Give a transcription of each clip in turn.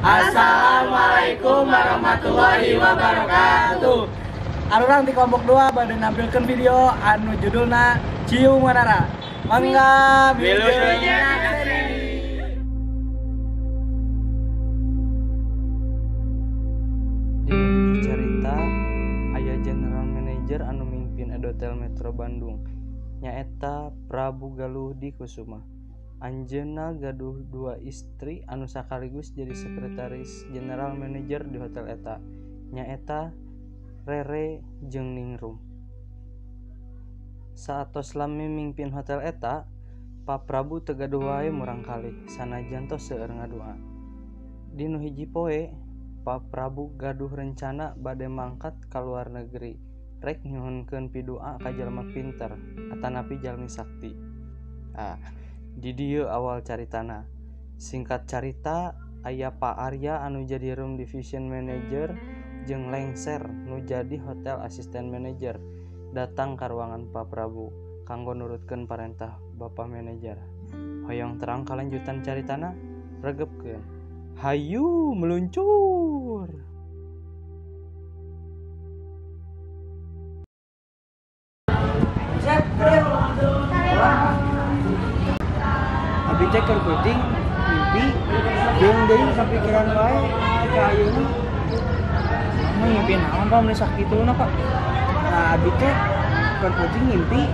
Assalamualaikum warahmatullahi wabarakatuh. Arurang di kelompok 2 bade nampilkeun video anu judulna Ciung Wanara. Mangga videonya. Di carita aya general manager anu mimpin Hotel Metro Bandung nyaeta Prabu Galuh di Kusuma. Anjeunna gaduh dua istri anu sakaligus jadi sekretaris general manager di hotel eta nyaeta Rere jeung Ningrum. Saatos lami mimpin hotel eta, Pak Prabu teu gaduh wae murangkalih sanajan tos seueur ngadua. Dinu hiji poe, Pak Prabu gaduh rencana bade mangkat ka luar negeri rek nyuhunkeun pidua ka jalma pinter atanapi jalmi sakti. Di dieu awal caritana. Singkat carita, aya Pak Arya anu jadi room division manager jeung Lengser nu jadi hotel assistant manager datang ka ruangan Pak Prabu kanggo nurutkeun parentah Bapak manajer. Hoyong terang kalanjutan caritana, regepkeun. Hayu meluncur. Abi teh keur peuting mimpi jeung deui kapikiran wae ka ayeuna. Mimpi naon Pak mun sakituna Pak? Nah, abi teh keur peuting mimpi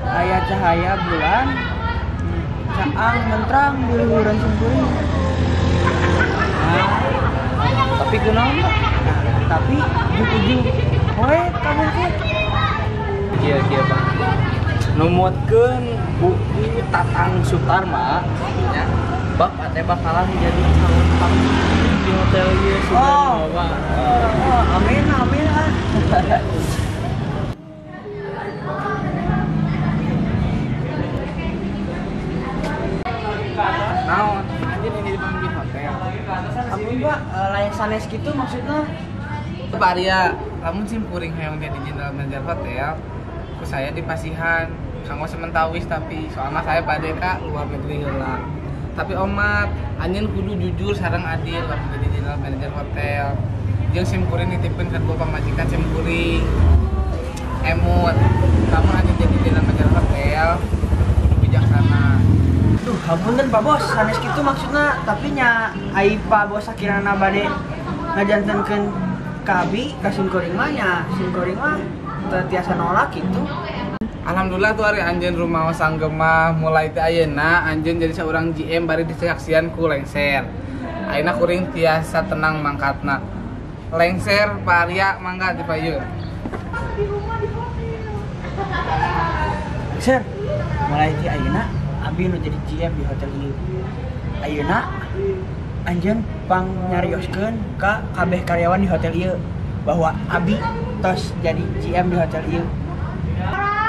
aya cahaya bulan caang menterang di luhureun simkuring. Nah, tapi kunaon Pak? Nah, tapi ujug-ujug poe kabungkit. Kieu-kieu Pak. Numutkeun buku Tatang Sutarma nya, bapak teh bakalan jadi calon pemimpin di hotel ieu sugan Bapak. Oh, amin amin ah. Naon? Anjeun ini jadi pemimpin hotel. Ampun Pak, layak sanes kitu maksudna. Pak Arya, lamun sim kuring hoyong jadi general manager hotel, ku saya dipasihan kanggo sementawis tapi soalnya saya bade ka luar negeri heula. Tapi omat, anjeun kudu jujur sareng adil lamun jadi general manager hotel. Jeung sim kuring nitipkeun kedua pamajikan sim kuring. Emut, lamun anjeun jadi general manager hotel kudu bijaksana. Duh, hapunten Pak Bos, sanes kitu maksudna, tapi nya ai Pak Bos sakirana bade ngajantenkeun ka abi ka sim kuring mah nya sim kuring mah teu tiasa nolak kitu. Alhamdulillah tuh ari anjeun rumaos sanggemah mulai teh ayeuna anjeun jadi seorang GM bari disaksian ku Lengser. Ayeuna kuring tiasa tenang mangkatna. Lengser Pak Arya mangga di payun. Lengser, mulai ti ayeuna abi nu jadi GM di hotel ieu. Ayeuna anjeun pang nyarioskeun ka kabeh karyawan di hotel ieu bahwa abi tos jadi GM di hotel ieu.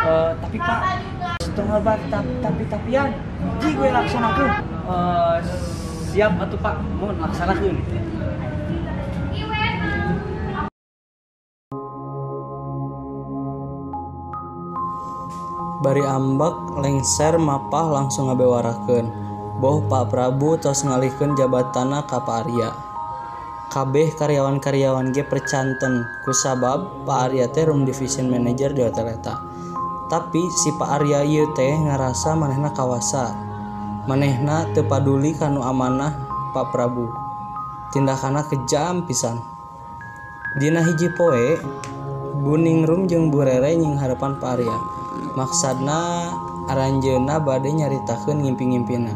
Tapi Pak, setengah bat tapi-tapian, ji gue laksanakeun. Siap atuh Pak, mun laksanakeun. Bari ambek Lengser mapah langsung ngabewarakeun. Boh Pak Prabu tos ngalihkeun jabatanna ka Pak Arya. Kabeh karyawan-karyawan ge percanten kusabab Pak Arya teh room division manager di hotel eta. Tapi si Pak Arya ieu teh ngarasa manehna kawasa. Manehna teu paduli kanu amanah Pak Prabu. Tindakanna kejam pisan. Dina hiji poe, Bu Ningrum jeung Bu Rere nyingharepan Pak Arya. Maksadna aranjeunna bade nyaritakeun ngimpi-ngimpina.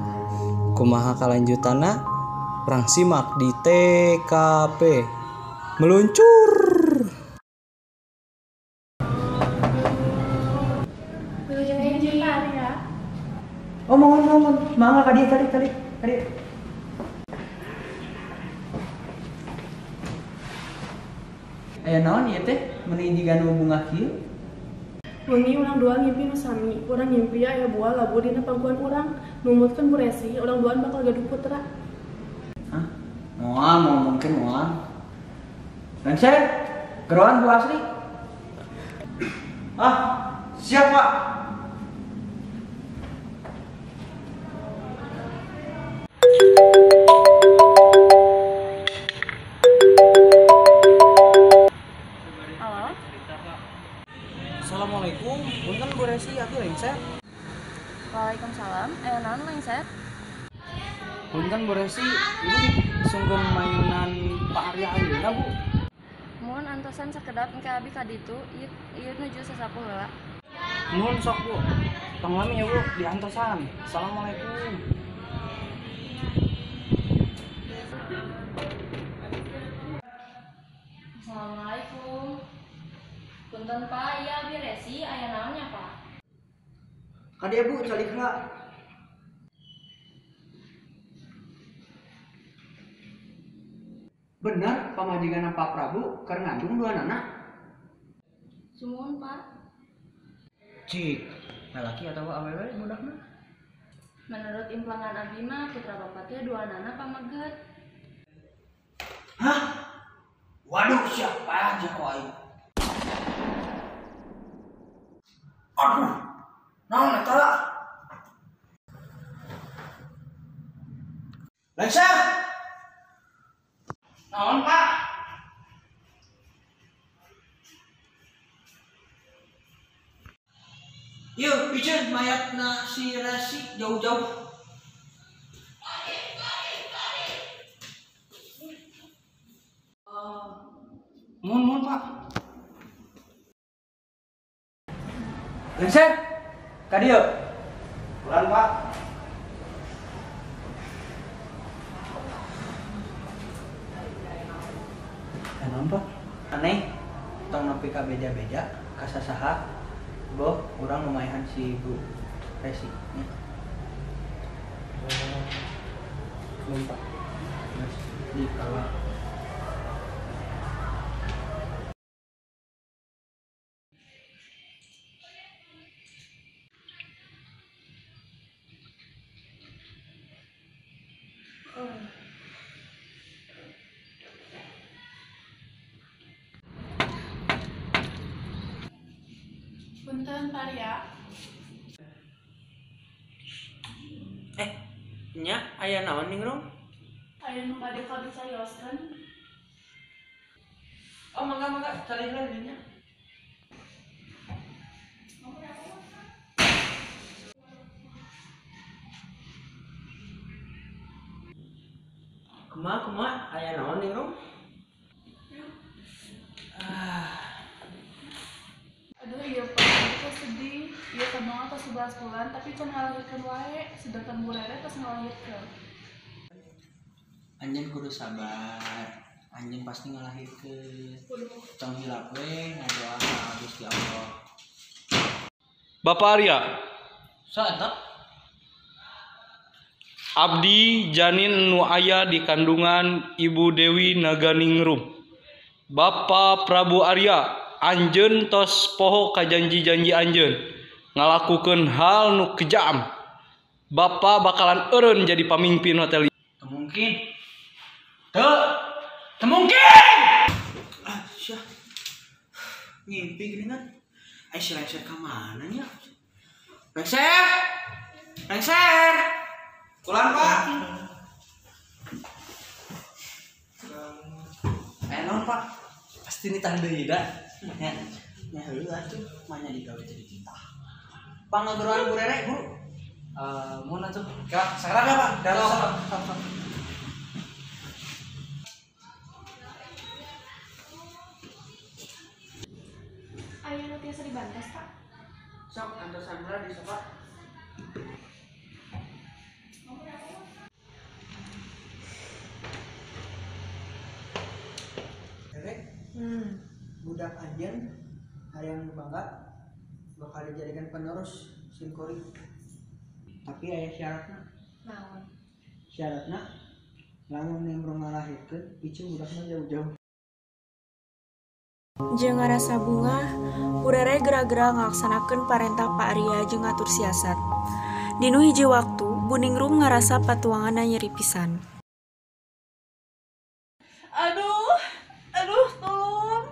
Kumaha kalanjutanna? Urang simak di TKP. Meluncur. Oh, mohon, mangga ka dieu kali. Aya naon ieu teh meuni jiga nu bunga kieu? Wengi urang dua ngimpi nu sami, urang ngimpi aya buah labu dina pangkuan urang, numutkeun Bu Resi, urang duaan bakal gaduh putra. Hah? Moal, moal mungkin moal. Lengser, geroan Bu Asri. Ah, siap Pak. Permisi, Ibu sungguh mayunan Pak Arya ayeuna, Bu. Mohon antosan sakedap engke abi ka ditu, ieu nuju sasapu heula. Nuhun sok, Bu. Tong lami ya, Bu, diantosan. Assalamualaikum. Assalamualaikum. Punten Pak, ieu abi Resi, aya naon nya, Pak? Ka dieu, Bu, calik heula. Bener pamajikan Pak Prabu keur ngandung dua anak. Sumuhun, Pak. Cik, lalaki atau awewe budakna? Menurut implangan abi mah putra bapak teh dua anak pameget. Hah? Waduh, siapa aja kok aing. Aduh, naon eta lah? Lengser! Naon, Pak? Yuk, piceun mayatna si Resi jauh-jauh. Mohon, Pak. Lengser! Ka dieu. Bulan, Pak. Naon, Pak? Aneh, tong nepi ka beja-beja ka sasaha boh urang lumayan si Bu Resi nya. Belum, Pak. Terus di kala Punten Pak Arya. Nya aya naon ningrum? Aya nu bade ka dicarioskeun. Oh, mangga mangga cari heula dinya. Kumaha kumaha aya naon ningrum? Aduh iya Pak, aku teh sedih. Ieu kandungan tos 11 bulan tapi can ngalahirkeun wae, sedangkan Bu Rere tos ngalahirkeun. Anjeun kudu sabar. Anjeun pasti ngalahirkeun. Tong hilap we ngadoa ka Gusti Allah. Bapak Arya, Saha eta? abdi janin nu aya di kandungan Ibu Dewi Naganingrum. Bapak Prabu Arya, anjeun tos poho ka janji-janji anjeun, ngalakukeun hal nu kejam. Bapak bakalan eureun jadi pamimpin hotel. Teu mungkin. Teu mungkin. Ah, syah. Ngimpi geuningan. Ai si Lengser ka mana nya? Lengser! Lengser! Pulang, Pak. Aya naon, Pak? Pasti nitah deui da. Nya, nya heula atuh, mah nya digawe teh dititah. Pangageroan Bu Rere, Bu. Mohon atuh. Ya, sekarang ya, Pak. Dah, Sok, sok, sok. Aya nu tiasa dibantos, Pak? Sok antosan heula di sofa. Rere, budak anjeun hayang bangga bakal dijadikan penerus simkori. Tapi aya syaratna. Naon? Syaratna lamun nimbrung ngalahirkeun piceun budakna jauh-jauh. Jeung ngarasa bungah, Bu Rere gera-gera ngalaksanakeun parentah Pak Arya jeung ngatur siasat. Dinu hiji waktu, Bu Ningrum ngarasa patuanganna nyeri pisan. Aduh, aduh tolong.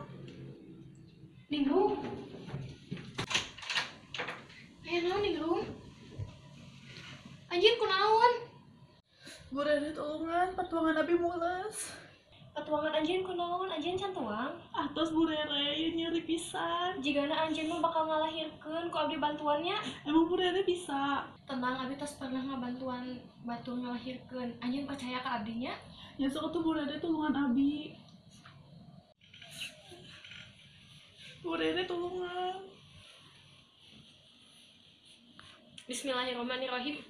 Ningrum. Aya naon Ningrum? Anjeun kunaon? Bu Rere tolongan, patuangan abi mules. Patuangan anjeun kunaon? Anjeun can tuang? Atos Bu Rere, ieu nyeri pisan. Jigana anjeun mah bakal ngalahirkeun ku abdi bantuannya. Emang Bu Rere bisa? Tenang, abi tos pernah ngabantuan batur ngalahirkeun. Anjeun percaya ka abdi nya? Ya sok atuh Bu Rere tulungan abi. Bu Rere tulungan. Bismillahirrahmanirrahim.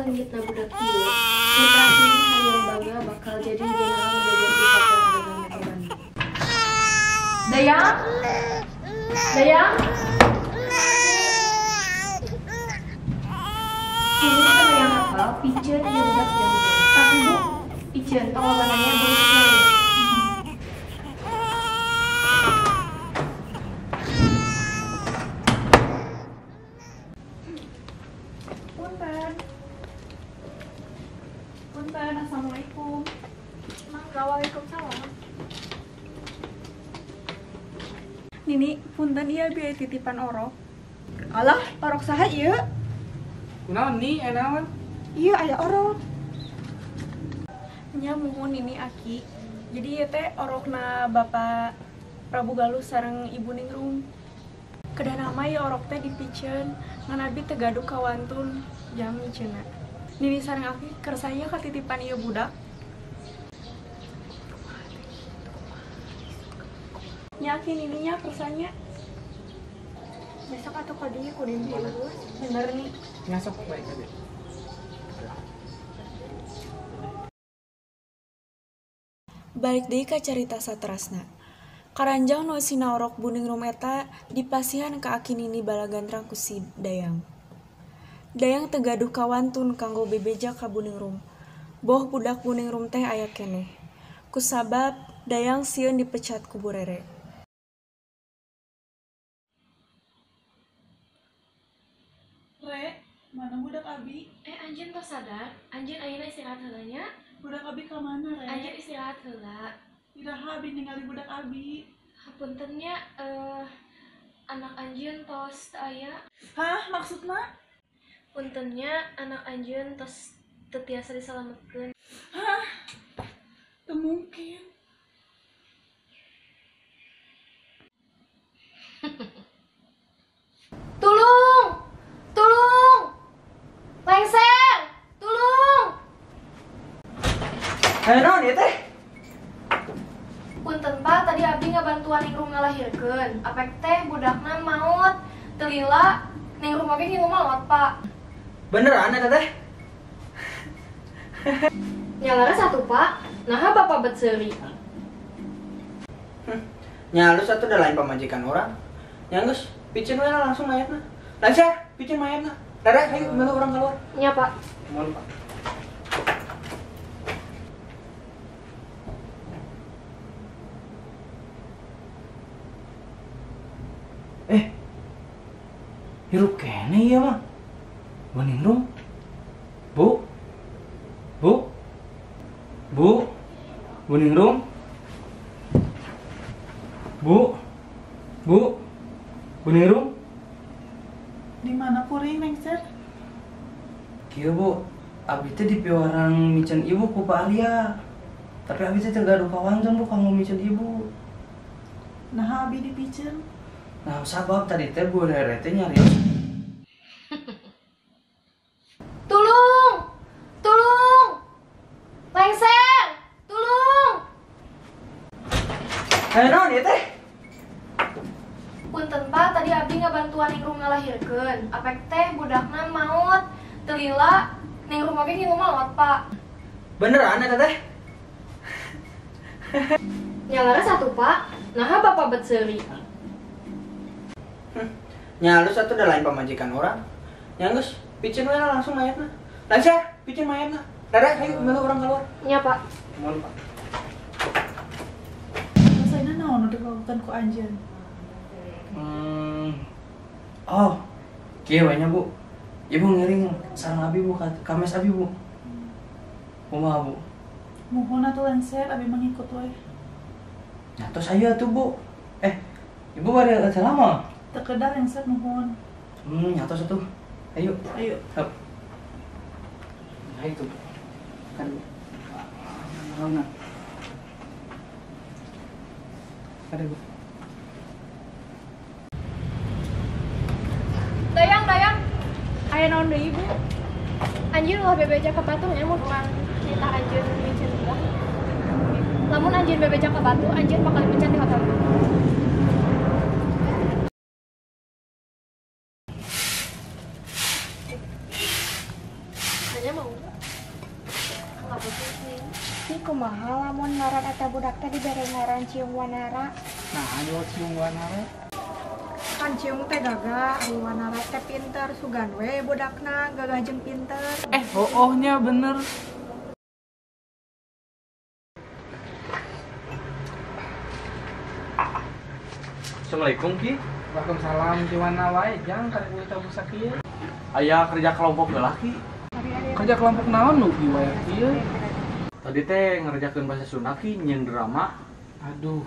Leungitna budak ieu, mitra kuring hayang bangga bakal jadi general manajer di hotel Adagan Metro Bandung. Dayang? Dayang? Ini teh hayang hafal piceun ieu budak jauh. Tapi Bu, piceun pangobanannya geus kieu. Punten. Punten, assalamualaikum. Mangga, waalaikumsalam. Nini, punten ieu abi aya titipan orok. Alah, orok saha ieu? Kunaon nih, aya naon? Ieu aya orok. Nya muhun Nini aki. Jadi ieu teh orokna Bapak Prabu Galuh sareng Ibu Ningrum. Kedah nama ieu orok teh dipiceun, ngan abi teu gaduh kawantun jang miceunna. Nini sareng aki kersa ieu katitipan ieu budak. Nya aki nininya kersanya. Besok atuh kadinya kudu diurus. Bener nih. Nya sok baik aja. Balik deui ka carita saterasna. Karanjang nu eusina orok Bu Ningrum eta dipasihan ka aki Nini balagantrang ku si Dayang. Dayang teu gaduh kawantun kanggo bebeja ka Bu Ningrum. Boh budak Bu Ningrum teh aya keneh. Kusabab Dayang sieun dipecat ku Bu Rere. Re, mana budak abi? Anjeun tos sadar, anjeun ayeuna istirahat heula nya. Budak abi ka mana, Re? Anjeun istirahat heula. Iraha abi ningali budak abi. Hapunten nya, anak anjeun tos teu aya. Hah, maksudna? Punten nya, anak anjeun tos teu tiasa disalametkeun. Hah? Teu mungkin. Tulung! Tulung! Lengser! Tulung! Aya naon ieu teh? Punten Pak, tadi abdi ngabantuan Ningrum ngalahirkeun. Apek teh budakna maot, teu lila, Ningrum oge ngilu maot, Pak. Beneran eta teh? Nya leres atuh, Pak. Naha Bapak bet seuri? Nya alus atuh da lain pamajikan urang. Nya geus, piceun we lah langsung mayatna. Lancar, piceun mayatna. Rere, hayu milu urang keluar. Nya, Pak. Mohon, Pak. Hirup keneh ieu mah. Bu Ningrum. Bu. Bu. Bu. Bu Ningrum. Bu. Bu. Bu Ningrum. Di mana kuring lengser? Kieu Bu, abi teh dipiwarang miceun ibu ku Pak Arya. Tapi abi teh teu gaduh kawantun Bu kanggo miceun ibu. Naha abi dipiceun? Nah, sabab tadi teh Bu Rere teh nyarios. Tulung! Tulung! Lengser! Tulung! Aya naon ieu teh? Punten Pak, tadi abdi ngabantuan Ningrum ngalahirkeun. Apek teh budakna maot, teu lila, Ningrum oge ngilu maot, Pak. Beneran eta teh? Nya leres atuh, Pak. Naha Bapak bet seuri? Nya alus atuh da lain pamajikan urang. Nya geus, piceun we lah langsung mayatna. Lancar, piceun mayatna. Rere, hayu milu urang keluar. Nya, Pak. Mohon, Pak. Rasana naon nu dilakukan ku anjeun? Oh, kieu we nya, Bu. Ibu ngiring sareng abi Bu ka mes abi Bu. Kumaha, Bu? Muhun atuh lengser, abi mangikut we. Nya tos hayu atuh, Bu. Ibu bari lama? Teu kedah lengser nuhun. Nya tos atuh. Ayo. Ayo. Hup. Ayo tuh. Kan. Naon? Ada gua. Dayang, Dayang. Aya naon deui, Bu? Anjeun ulah bebeja ka batu nya mun urang nitah anjeun miceun buah. Lamun anjeun bebeja ka batu, anjeun bakal dipecat di hotel. Hanya mau nggak butuh sih. Ki kumaha lamun ngaran eta budak teh dibere ngaran Ciung Wanara. Nah, ayo Ciung Wanara. Kan Ciung teh gagah, ari Wanara teh pinter, sugan we budakna gagah jeung pinter. Oh-ohnya bener. Assalamualaikum Ki. Waalaikumsalam. Di mana wae jang karek uih tabusak ieu? Aya kerja kelompok heula Ki. Kerja kelompok naon nu ki wae ieu? Tadi teh ngerjakeun bahasa Sunda Ki nyeun drama. Aduh.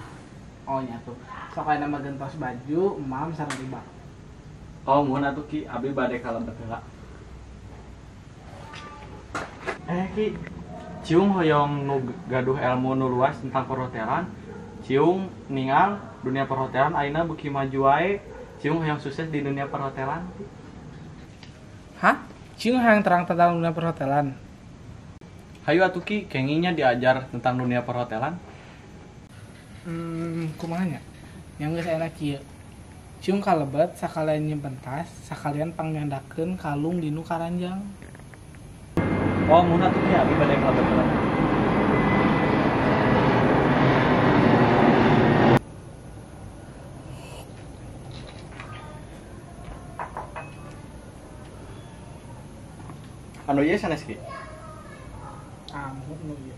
Oh nya tuh. Sok aya nama gentos baju, emam sareng ibak. Oh, muhun atuh Ki, abi bade ka lebet heula. Ki, Ciung hoyong nu gaduh ilmu nu luas tentang perhotelan. Ciung ningal dunia perhotelan ayeuna beuki maju wae. Ciung hoyong sukses di dunia perhotelan. Hah? Ciung hayang terang tentang dunia perhotelan. Hayu atuh Ki, kenginya diajar tentang dunia perhotelan. Kumaha nya? Yang geus enak kieu. Ciung kalebet sakalian nyimpen tas, sakalian pangnyandakeun kalung dinu karanjang. Oh, mun atuh Ki, abi bade kalebet heula. Anu ieu sanes Ki? Anu nu ieu.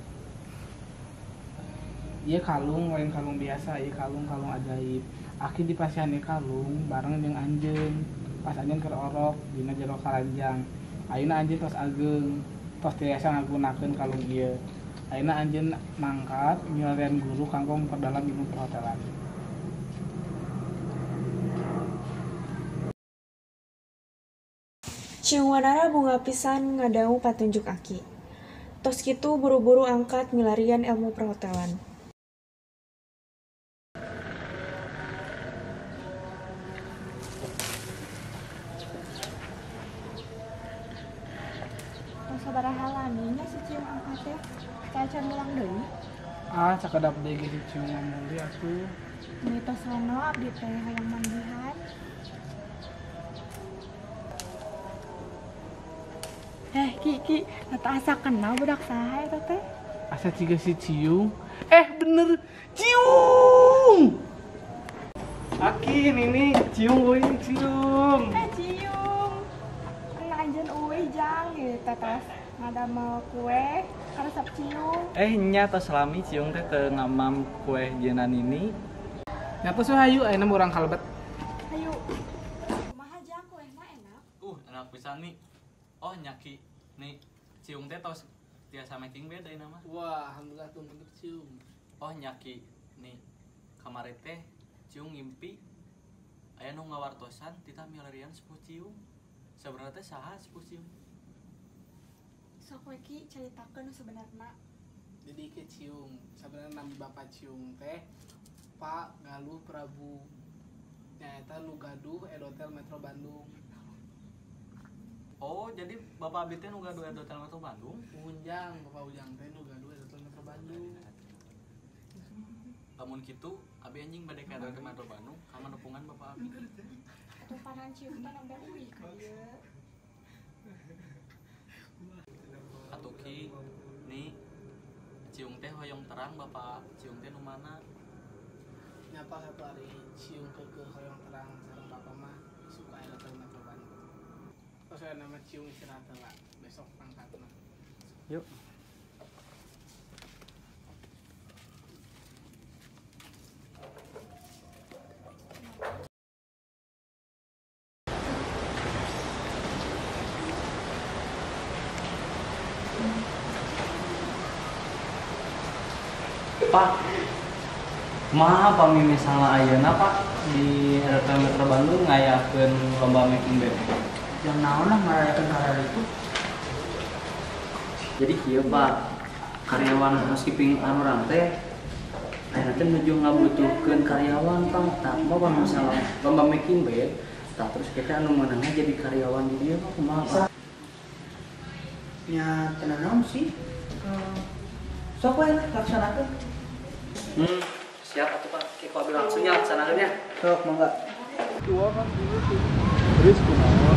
Ieu kalung lain kalung biasa, ieu kalung kalung ajaib. Aki dipasihan ieu kalung bareng jeung anjeun. Pas anjeun keur orok dina jero karanjang. Ayeuna anjeun tos ageng, tos tiasa ngagunakeun kalung ieu. Ayeuna anjeun mangkat milarian guru kanggo memperdalam ilmu perhotelan. Ciung Wanara bunga pisan ngadangu patunjuk Aki. Tos kitu buru-buru angkat milarian ilmu perhotelan. Tos sabaraha lami nya si Ciung angkat teh? Cacan mulang deui. Ah, cakedap deui ge si Ciung mah meuli atuh. Meuni tos reno abdi teh hayang manggihan. Ki, eta asa kenal budak saha eta teh? Asa ciga si Ciung. Bener, Ciung. Aki nini, Ciung euy, Ciung. Ciung. Nah, anjeun euy jang ieu teh tos ngadamel kue karesep Ciung. Nya tos lami Ciung teh teu ngamam kue jieuna nini. Nya tos hayu ayeuna urang kalebet. Hayu. Kumaha jang kuehna enak? Enak pisan nih. Oh nya Ki, nih Ciung teh tos tiasa making bed ayeuna mah. Wah, alhamdulillah tuh bener Ciung. Oh nya Ki, nih kamari teh Ciung ngimpi aya nu ngawartosan titah milarian sepuh Ciung. Sabenerna teh saha sepuh Ciung? Sok we Ki caritakeun nu sebenarna. Jadi ke Ciung, sabenerna nami Bapak Ciung teh Pak Galuh Prabu. Nyaeta nu gaduh Edotel Metro Bandung. Oh, jadi Bapak abi teh nu gaduh Edotel Metro Bandung? Ujang, Bapak Ujang teh nu gaduh Edotel Metro Bandung. Lamun kitu, abi anjing bade ka Edotel Metro Bandung, ka manepungan Bapak abi. Atuh panan Ciung teh nembe uih ka dieu. Atuh Ki, nih Ciung teh hoyong terang Bapak Ciung teh nu mana? Nyata satu hari Ciung keukeuh hoyong terang sareng Bapak mah suka Edotel Metro Bandung. Terus saya nama Ciung istirahat lah, besok pangkatna. Yuk. Pak, kumaha pami misalna ayeuna Pak di Edotel Metro Bandung ngayakeun lomba making bed? Yang naon lah ngarayakeun karya itu? Jadi kieu Pak, karyawan housekeeping anu urang teh ayeuna teh nuju ngabutuhkeun karyawan Pak. Tah kumaha Pak masalah lomba making bed, tah terus kita anu meunangna jadi karyawan di dieu Pak kumaha Pak? Nya teu nanaon sih. Sok we lah laksanakeun. Siap atuh Pak, ke ku abi langsung nya laksanakeun nya. Sok mangga. Terus kumaha?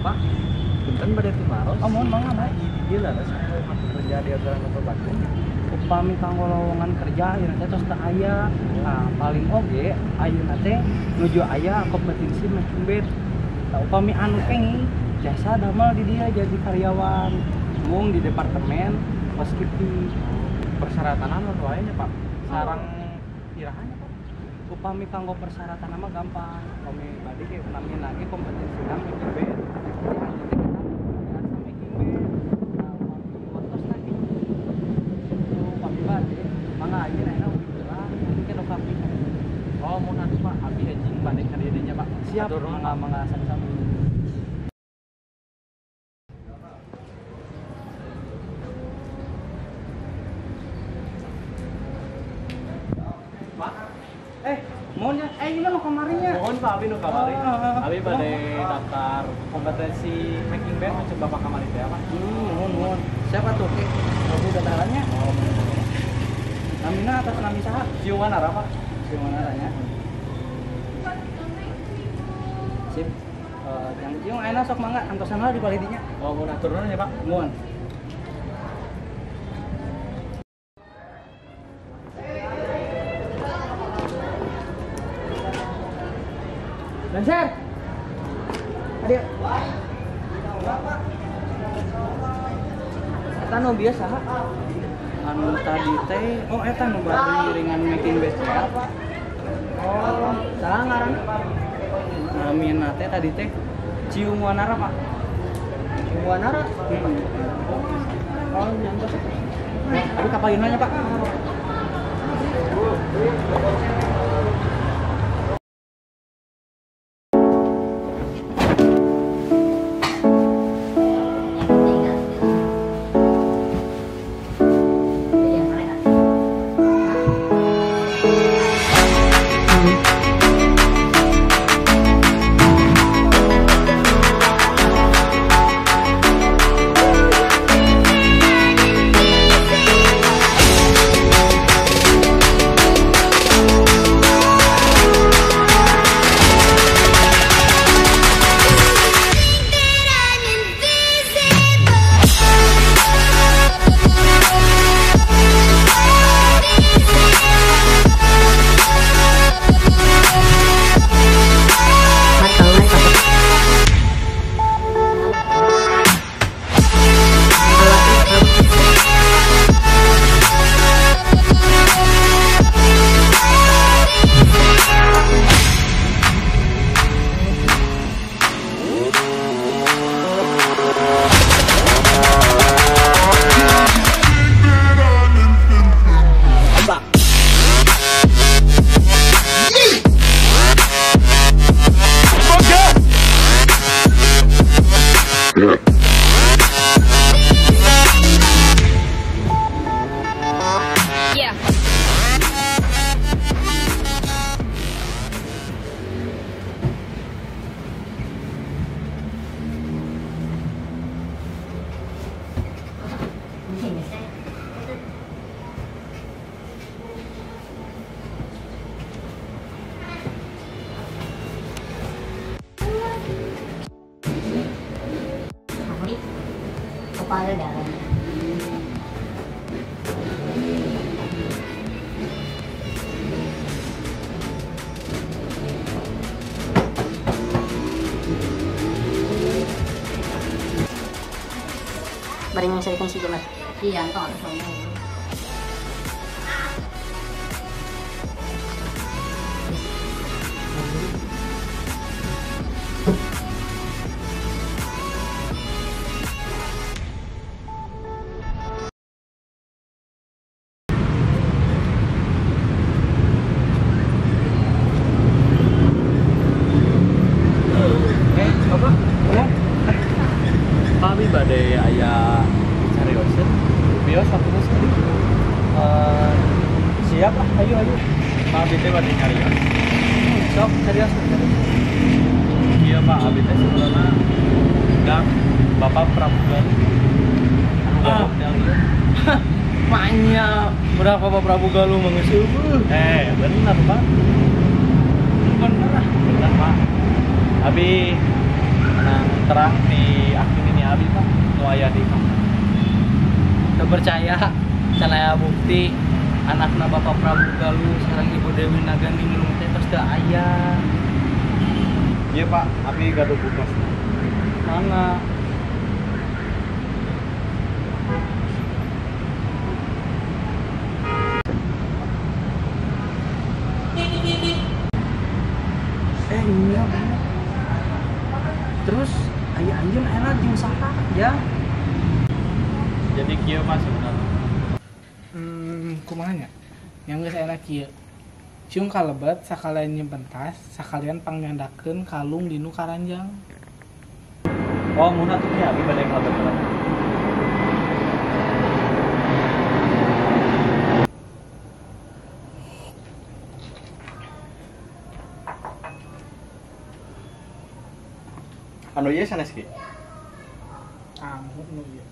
Pak, punten bade tumaros. Oh, mohon mangga, Pak. Ieu leres anu kerja di Hotel Metro Bandung. Upami kanggo lowongan kerja ayeuna teh tos teu aya. Nah, paling oge ayeuna teh nuju aya kompetensi making bed. Tah upami anu kenging jasa damel di dia jadi karyawan mung di departemen housekeeping. Persyaratan anu wae nya, Pak? Sarang iraha nya, Pak? Upami kanggo persyaratan mah gampang. Upami bade ge namina ge kompetensina making bed. Jadi anjeun teh kita biasa making bed. Nah, upami waktosna gitu. Upami bade mangga ayeuna enak uih heula ke lokasi. Oh, mun atuh Pak, abi enjing bade ka dieu nya, Pak. Siap, mangga mangga sami-sami. Pak, mohon ya, gimana nu kamarinya? Mohon Pak, abi nu kamari. Abi bade daftar kompetensi making bed macam Bapak kamari teh, Pak. Mohon mohon. Siapa tuh? Ke kamu daftarannya? Oh, namina atas nami saha? Cium Wanara, Pak. Cium Wanara nya. Sip. Jang Ciung ayeuna sok mangga antosan heula di palidinya. Oh, mun atur nuhun ya, Pak. Mohon. Lancer. Adik. Eta nu biasa ha? Anu tadi teh, oh eta nu bari ngiringan making bed teh. Oh, saha ngaranna? Namina teh tadi teh Ciung Wanara, Pak. Ciung Wanara? Oh, nyantos. Aduh kapayunna nya, Pak. Kepala dalam. Bari menyelesaikan si Jamat. Iya, toh. Siap lah, ayo ayo. Pak abi teh bade nyarios. Sok serius serius. Iya Pak, abi teh sebenarnya gang Bapak Prabu Galuh. Ah, maknya berapa Bapak Prabu Galuh mah geus bener Pak. Bener ah, bener Pak. Abi menang terang di akhir ini abi Pak, nu aya di kamar. Teu percaya, can aya bukti anakna Bapak Prabu Galuh sareng Ibu Dewi Naganingrum teh tos teu aya. Iya Pak, abi gaduh buktosna. Mana? Iya bener. Terus aya anjeun enak jeung saha ya? Jadi kieu Pak sebenarnya. Kumaha nya? Yang geus enak kieu. Ciung kalebet sakalian nyimpen tas, sakalian pangnyandakeun kalung dinu karanjang. Oh, mun atuh kieu abi bade kalebet. Anu ieu sanes ki? Anu nu ieu.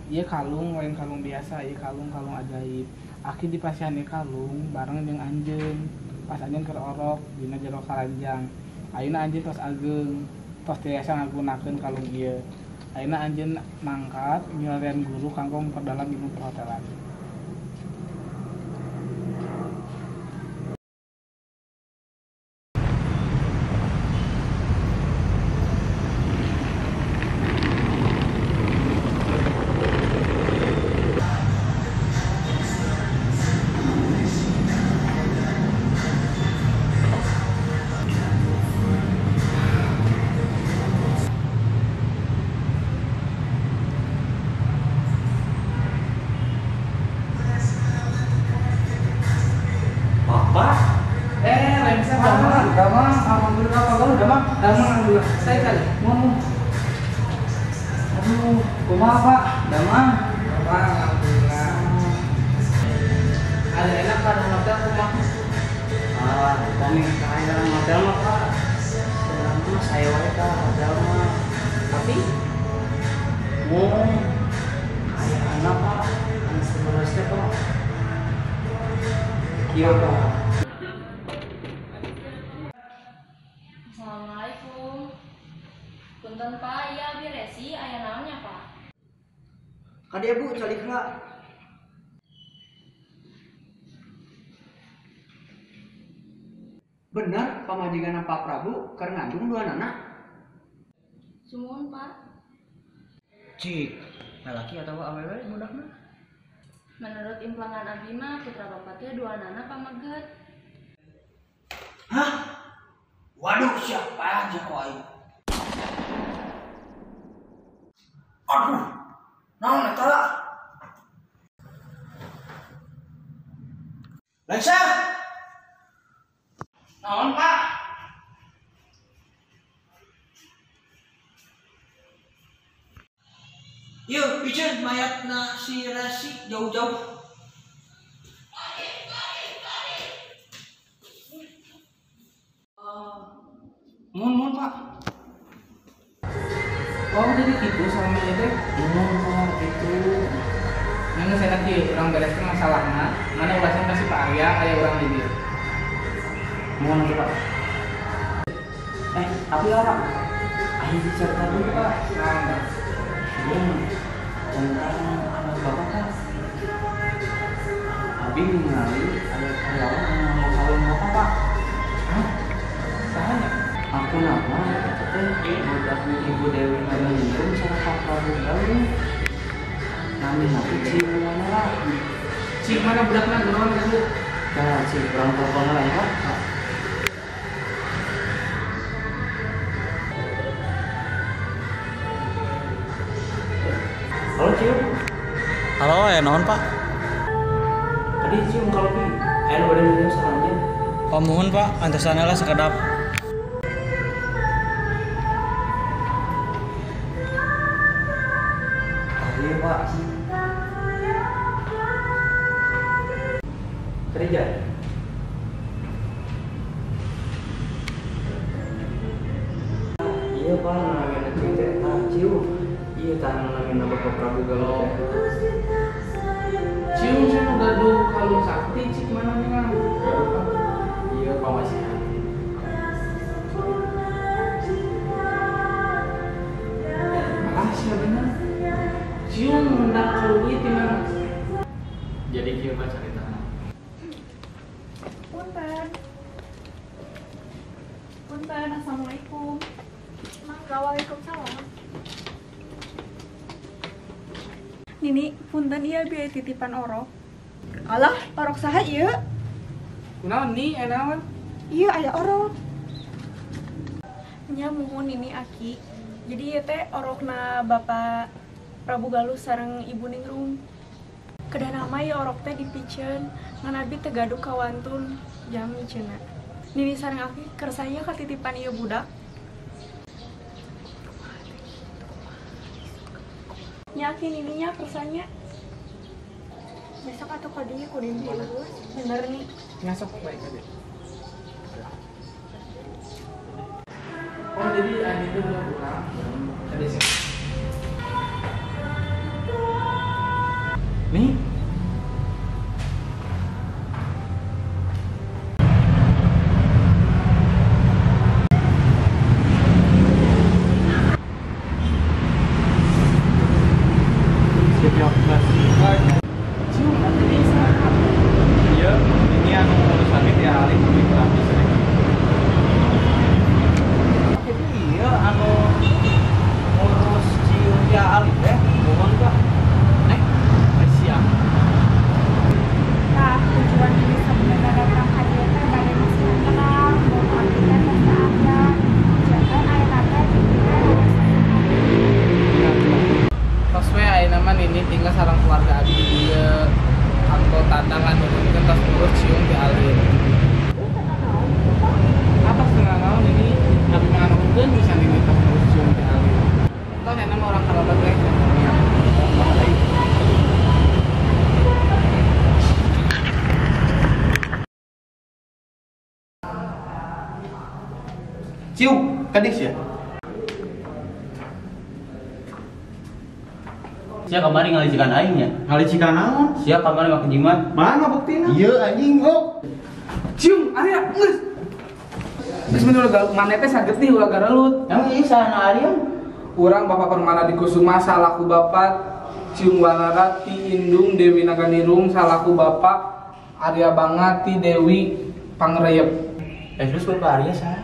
Ieu kalung lain kalung biasa, ieu kalung kalung ajaib. Aki dipasihan ieu kalung bareng jeung anjeun. Pas anjeun keur orok dina jero karanjang. Ayeuna anjeun tos ageng, tos tiasa ngagunakeun kalung ieu. Ayeuna anjeun mangkat milarian guru kanggo memperdalam ilmu perhotelan. Damang, alhamdulillah Pak Galuh, damang, damang alhamdulillah. Saya kali ngomong. Aduh, kumaha Pak? Damang, damang alhamdulillah. Ada enak kan hotel kumaha? Ah, kami kaya hotel mah Pak. Sebenarnya mah saya wae ka hotel mah. Tapi mau kaya anak Pak, anu sebenarnya teh Pak. Kieu Pak. Assalamualaikum. Punten Pak, iya abi resi aya naonnya Pak? Kade Bu, calik heula. Bener pamajikan Pak Prabu keur ngandung dua anak. Sumuhun Pak. Cik, lalaki atau awewe budakna? Menurut implangan abi mah putra bapak teh dua anak pameget. Hah? Waduh, siapa aja kok aing. Aduh, naon eta lah? Lengser! Naon, Pak? Yuk, piceun mayatna si Resi jauh-jauh. Mohon Pak. Oh, jadi gitu selama ini teh. Mohon Pak, gitu. Yang geus enak ieu urang bereskeun masalahna, mana ulasan ka si Pak Arya aya urang di dieu. Mohon atuh Pak. Tapi lah Pak. Ayo dicerita dulu Pak. Naon, Pak? Tentang anak Bapak Pak. Abi ningali ada karyawan yang mau kawin Bapak Pak. Hah? Saha nya? Aku nama eta teh budak Ibu Dewi Naganingrum sareng Pak Prabu Galuh. Nami teh ciumanna lah. Cik mana budakna geroan ka dieu? Tah cik urang telepon lah ya Pak. Halo Cium. Halo, aya naon Pak? Tadi Cium kalau pi aya nu bade nanya sareng anjeun. Oh, muhun Pak, antosan lah sakedap. Iya Pak. Reja. Iya Pak, namanya cium teh. Tah cium. Iya tah namanya Bapak Prabu Galuh teh. Cium cium gaduh kalung sakti cik mana nih Kang? Iya Pak masih. Malah sih bener. Cium mendak kalung ieu ti mana? Jadi kieu Pak caritana. Punten. Punten, assalamualaikum. Mangga, waalaikumsalam. Nini, punten ieu biaya titipan orok. Alah, orok saha ieu? Kunaon nih, aya naon? Ieu aya orok. Nya muhun Nini aki. Jadi ieu teh orokna Bapak Prabu Galuh sareng Ibu Ningrum. Kedah nama ieu orok teh dipiceun, ngan abi teu gaduh kawantun jang miceunna. Nini sareng aki kersa ieu katitipan ieu budak. Nya aki nininya kersanya. Besok atuh ka dieu kudu diurus. Bener nih. Nya sok baik aja. Oh jadi ani itu udah kurang. Tadi sih. Nih. Siap ya, Mas. Cium jadi saha? Iya, ini anu ngurus sakit ya alih tapi terapi sering. Jadi iya anu ngurus cium ya alih teh, mohon Pak. Nek, siap. Tah, tujuan ini sebenarnya datang ka dieu teh bade masihan tenang, bahwa abdi teh tos teu aya. Janten ayeuna teh Nini teh Tos we ayeuna mah Nini tinggal sareng keluarga abdi di dieu. Kanggo tanda nganurunkeun tos ngurus cium ti alit. Atos teu nanaon Nini, tapi mah nganuhunkeun pisan Nini tos ngurus cium ti alit. Tos ayeuna mah urang kalabat we. Cium, kadis ya? Sia kamari ngalicikan aing nya. Ngalicikan naon? Sia kamari make jimat. Mana buktina? Iya anjing, oh. Cium, Arya, geus. Geus menurut maneh teh sagetih ulah garelut. Emang ieu sahana Arya? Urang Bapak Permana Dikusuma salaku Bapak Cium Wanara ti Indung Dewi Naganirum salaku Bapak Arya Banga ti Dewi Pangreyep. Terus Bapak Arya saha?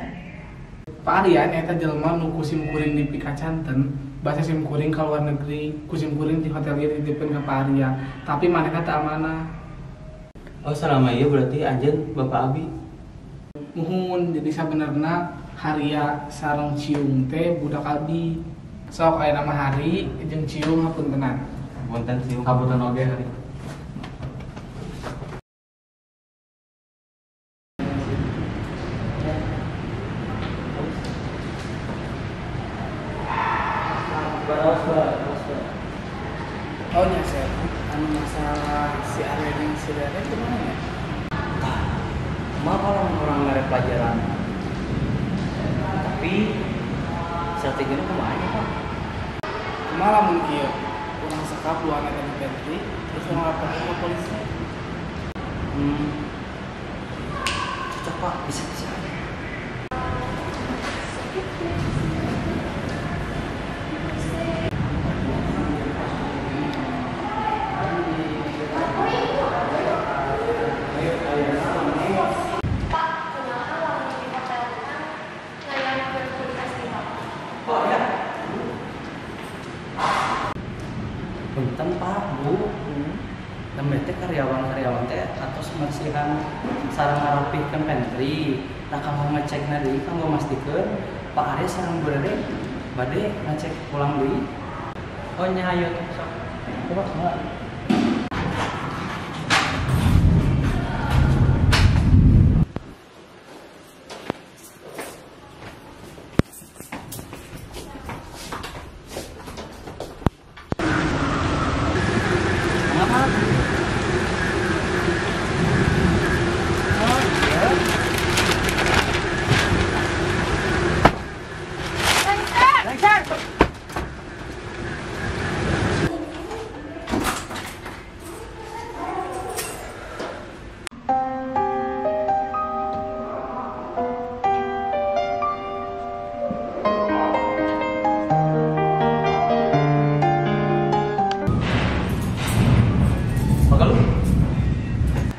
Pak Arya eta jelema nu ku simkuring dipikacanten, basa simkuring ka luar negeri, ku simkuring di hotel ieu dititipkeun ka Pak Arya. Tapi manehna teu amanah. Oh selama ieu berarti anjeun Bapak Abi. Muhun, jadi sabenerna Harya sareng Ciung teh budak abi. Sok aya nama Hari jeung Ciung hapuntenan. Punten Ciung. Hapunten oge Hari. Oh nya sih, anu masalah si Arya jeung si Rere kumaha nya? Tah, kumaha kalau urang mere pelajaran? Tapi strategina kumaha nya, Pak? Kumaha lamun kieu? Urang sekap dua anak di pantry, terus urang laporkeun ka polisi. Cocok, Pak. Bisa, bisa. Pak, kumaha lamun di hotel ngayakeun kulkas di Bapak? Oh ya. Punten Pak, Bu. Nembe teh karyawan-karyawan teh atos mersihan sareng ngarapihkeun pantry. Nah kanggo ngecekna deui kanggo mastikeun Pak Arya sareng Bu Rere bade ngecek pulang deui. Oh nya hayu sok. Coba semua.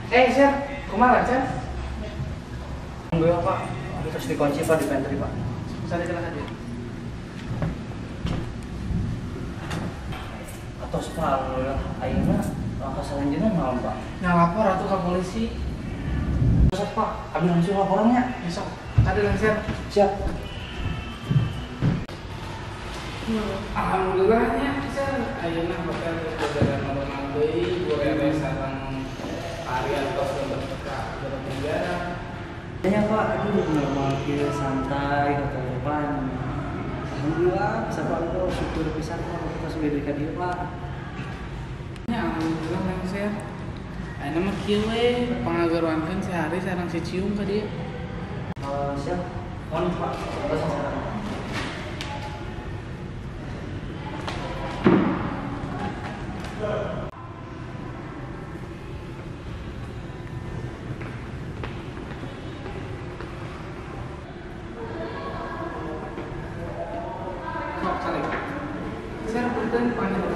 Sir, kumaha lancar? Alhamdulillah Pak, abi terus dikunci Pak di pantry Pak. Saya jelas aja. Atos Pak, alhamdulillah. Ayeuna langkah selanjutnya naon Pak? Nya lapor atuh ka polisi. Sok Pak, abi langsung laporannya. Besok. Tadi langsung. Siap. Alhamdulillahnya sir, ayeuna hotel geus berjalan normal deui, gorere sareng Arya tos lembut ka jero penjara. Ya Pak, aduh normal kieu santai hotel depan. Alhamdulillah, bisa Pak Allah syukur pisan Pak tos beda ka dieu Pak. Ya alhamdulillah lengser. Ayeuna mah kieu we, pangagaruankeun si Hari sareng si Ciung ka dieu. Siap. Mohon Pak, tos sareng. Sok calik. Sir, punten panggil.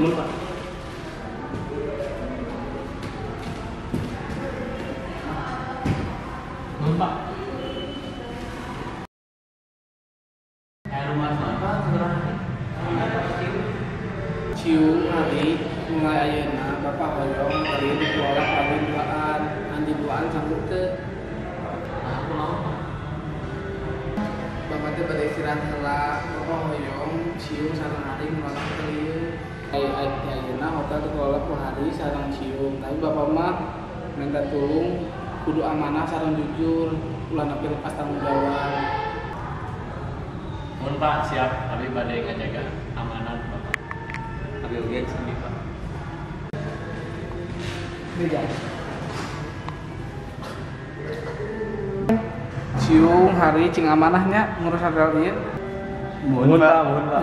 Mun Pak. Mun Pak. Rumah apa sekarang? Ciung Hari mulai ayeuna Bapak hoyong bari dikelola kawin duaan, andi duaan sanggup teu. Nah, kunaon Pak? Bapak teh bade istirahat heula, Bapak hoyong Ciung sareng Hari ngelola hotel ieu. Ayeuna hotel dikelola ku Hari sareng Ciung, tapi Bapak mah minta tulung kudu amanah sareng jujur, ulah nepi lepas tanggung jawab. Mun Pak, siap. Abi bade ngajaga amanat Bapak. Abi oge sami Pak. Beda. Ciung Hari cing amanahnya ngurus hotel ieu. Mun Pak, mun Pak.